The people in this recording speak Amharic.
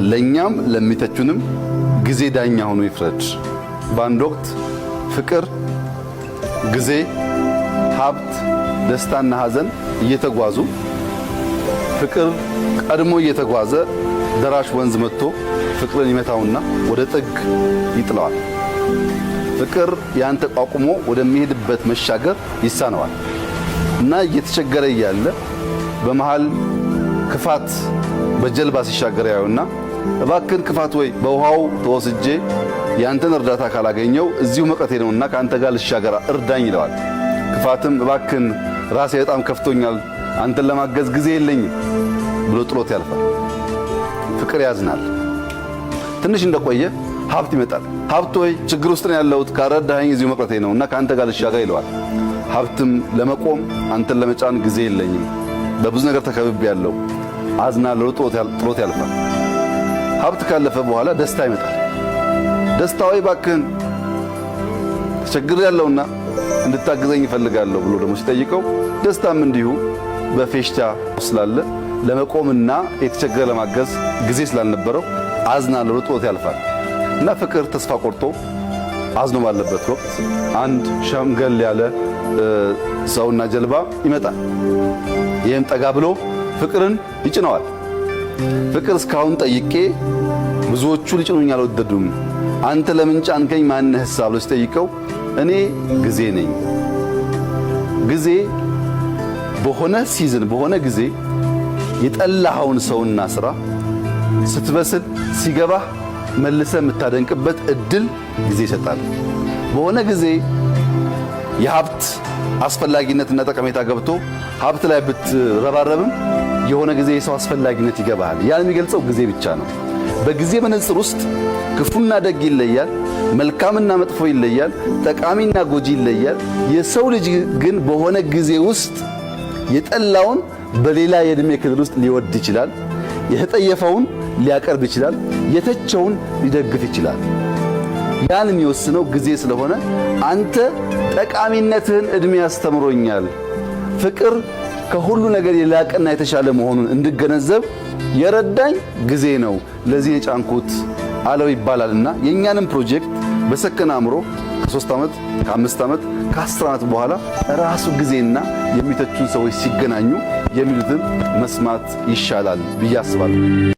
ለኛም ለሚተቹንም ጊዜ ዳኛ ሆኖ ይፍረድ። በአንድ ወቅት ፍቅር፣ ጊዜ፣ ሀብት፣ ደስታና ሀዘን እየተጓዙ፣ ፍቅር ቀድሞ እየተጓዘ ደራሽ ወንዝ መጥቶ ፍቅርን ይመታውና ወደ ጥግ ይጥለዋል። ፍቅር ያን ተቋቁሞ ወደሚሄድበት መሻገር ይሳነዋል እና እየተቸገረ እያለ በመሃል ክፋት በጀልባ ሲሻገር ያዩና እባክን ክፋት ወይ፣ በውሃው ተወስጄ ያንተን እርዳታ ካላገኘው እዚሁ መቅረቴ ነውና ከአንተ ጋር ልሻገር እርዳኝ ይለዋል። ክፋትም እባክን ራሴ በጣም ከፍቶኛል፣ አንተን ለማገዝ ጊዜ የለኝም ብሎ ጥሎት ያልፋል። ፍቅር ያዝናል። ትንሽ እንደቆየ ሀብት ይመጣል። ሀብት ወይ፣ ችግር ውስጥ ነው ያለሁት፣ ካልረዳኸኝ እዚሁ መቅረቴ ነውና ከአንተ ጋር ልሻገር ይለዋል። ሀብትም ለመቆም አንተን ለመጫን ጊዜ የለኝም፣ በብዙ ነገር ተከብቤያለሁ፣ አዝናለሁ፣ ጥሎት ያልፋል። ሀብት ካለፈ በኋላ ደስታ ይመጣል። ደስታ ወይ፣ እባክህን ተቸግሬያለሁና እንድታግዘኝ እፈልጋለሁ ብሎ ደግሞ ሲጠይቀው ደስታም እንዲሁ በፌሽታ ስላለ ለመቆምና የተቸገረ ለማገዝ ጊዜ ስላልነበረው አዝናለሁ ብሎ ጥሎት ያልፋል እና ፍቅር ተስፋ ቆርጦ አዝኖ ባለበት ወቅት አንድ ሸምገል ያለ ሰውና ጀልባ ይመጣል። ይህም ጠጋ ብሎ ፍቅርን ይጭነዋል። ፍቅር እስካሁን ጠይቄ ብዙዎቹ ሊጭኑኝ አልወደዱም፣ አንተ ለምን ጫንከኝ? ማነህሳ ብሎ ሲጠይቀው እኔ ጊዜ ነኝ። ጊዜ በሆነ season በሆነ ጊዜ የጠላኸውን ሰውና ስራ ስትበስል ሲገባህ መልሰህ የምታደንቅበት እድል ጊዜ ይሰጣል። በሆነ ጊዜ የሀብት አስፈላጊነትና ጠቀሜታ ገብቶ ሀብት ላይ ብትረባረብም የሆነ ጊዜ የሰው አስፈላጊነት ይገባሃል። ያን የሚገልጸው ጊዜ ብቻ ነው። በጊዜ መነጽር ውስጥ ክፉና ደግ ይለያል፣ መልካምና መጥፎ ይለያል፣ ጠቃሚና ጎጂ ይለያል። የሰው ልጅ ግን በሆነ ጊዜ ውስጥ የጠላውን በሌላ የዕድሜ ክልል ውስጥ ሊወድ ይችላል። የተጠየፈውን ሊያቀርብ ይችላል። የተቸውን ሊደግፍ ይችላል። ያን የሚወስነው ጊዜ ስለሆነ አንተ ጠቃሚነትህን እድሜ ያስተምሮኛል። ፍቅር ከሁሉ ነገር የላቀና የተሻለ መሆኑን እንድገነዘብ የረዳኝ ጊዜ ነው። ለዚህ የጫንኩት አለው ይባላልና የእኛንም ፕሮጀክት በሰከነ አእምሮ ከ3 ዓመት፣ ከ5 ዓመት፣ ከ10 ዓመት በኋላ ራሱ ጊዜና የሚተቹን ሰዎች ሲገናኙ የሚሉትን መስማት ይሻላል ብዬ አስባለሁ።